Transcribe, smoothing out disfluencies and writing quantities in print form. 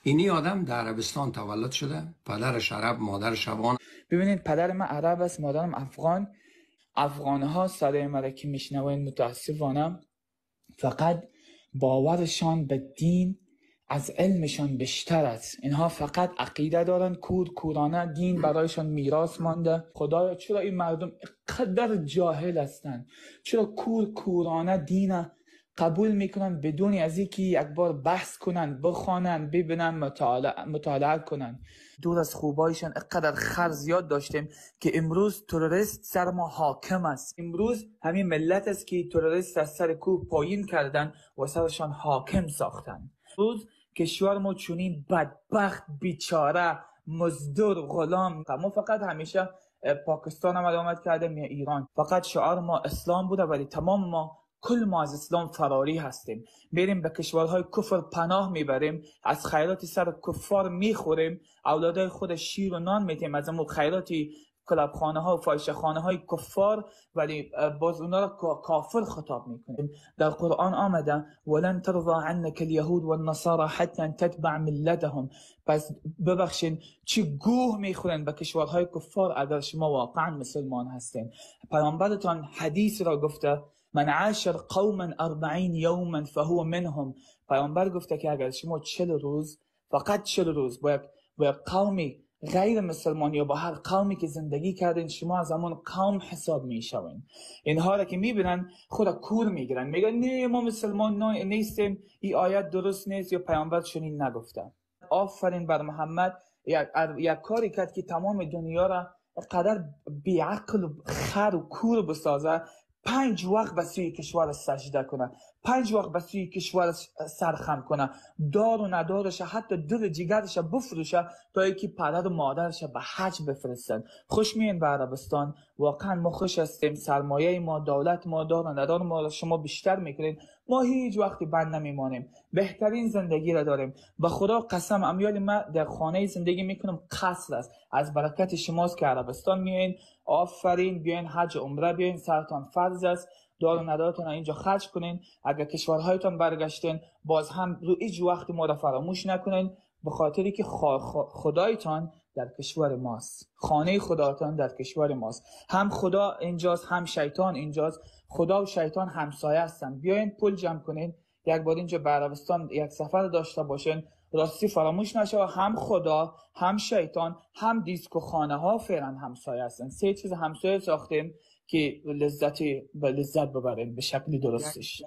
اینی آدم در عربستان تولد شده، پدرش عرب، مادرش افغان. ببینید پدر من عرب است، مادرم افغان. افغانها صدای مرا که میشنوین متاسفانه فقط باورشان به دین از علمشان بیشتر است. اینها فقط عقیده دارن، کور کورانه دین برایشان میراث مانده. خدایا چرا این مردم قدر جاهل هستند؟ چرا کور کورانه دین قبول میکنن بدون از اینکه یک بار بحث کنن، بخوانن، ببینن، مطالعه کنن؟ دور از خوبایشان اینقدر خر زیاد داشتیم که امروز تروریست سر ما حاکم است. امروز همین ملت است که تروریست از سر کوه پایین کردن و سرشان حاکم ساختن. امروز کشور ما چنین بدبخت، بیچاره، مزدور، غلام. ما فقط همیشه پاکستان هم آمد کردیم یا ایران، فقط شعار ما اسلام بوده، ولی تمام ما کل ما از اسلام فراری هستیم. میریم به کشورهای کفر پناه میبریم، از خیرات سر کفار میخوریم، اولادای خود شیر و نان میتیم از امو خیرات کلابخانه ها و فاحشه خانه های کفار، ولی باز اونا را کافر خطاب میکنیم. در قرآن آمده ولن ترضى عنك اليهود والنصارى حتى تتبع ملتهم. پس ببخشین چی گوه میخورن به کشورهای کفار اگر شما واقعا مسلمان هستین. پیامبرتان حدیث را گفته من عاشر قوما 40 یوما فهو منهم. پیامبر گفته که اگر شما 40 روز، فقط 40 روز با یک قومی غیر مسلمان یا با هر قومی که زندگی کردین، شما از همون قوم حساب میشوین. اینها را که میبینن خود کور میگیرن، میگن نه ما مسلمان نیستیم، این آیت درست نیست یا پیامبر چنین نگفته. آفرین بر محمد، یک کاری کرد که تمام دنیا را قدر بیعقل و خر و کور بسازه. 5 وقت به سوی کشور سجده کنه، 5 وقت به سوی کشور سرخم کنه، دار و ندارش حتی دل جگرش بفروشه تا اینکه پدر و مادرش به حج بفرستن. خوش میین به عربستان، واقعا ما خوش هستیم. سرمایه ما، دولت ما، دار و ندار ما شما بیشتر میکنین. ما هیچ وقتی بند نمیمانیم، بهترین زندگی را داریم. به خدا قسم امیال ما در خانه زندگی میکنم قصر است، از برکت شماست که عربستان میایین. آفرین، بیاین حج عمره بیاین، سرتان فرض است، دار و ندارتون اینجا خرج کنین. اگر کشورهایتان برگشتین باز هم رو هیچ وقت ما را فراموش نکنین، به خاطری که خدایتان در کشور ماست، خانه خداتان در کشور ماست. هم خدا اینجاست، هم شیطان اینجاست. خدا و شیطان همسایه هستن. بیاین پول جمع کنین، یک بار اینجا به عربستان یک سفر داشته باشین، راستی فراموش نشه هم خدا، هم شیطان، هم دیسکو خانه ها فعلا همسایه هستن. 3 چیز همسایه ساختیم که لذتی به لذت ببریم به شکلی درستش.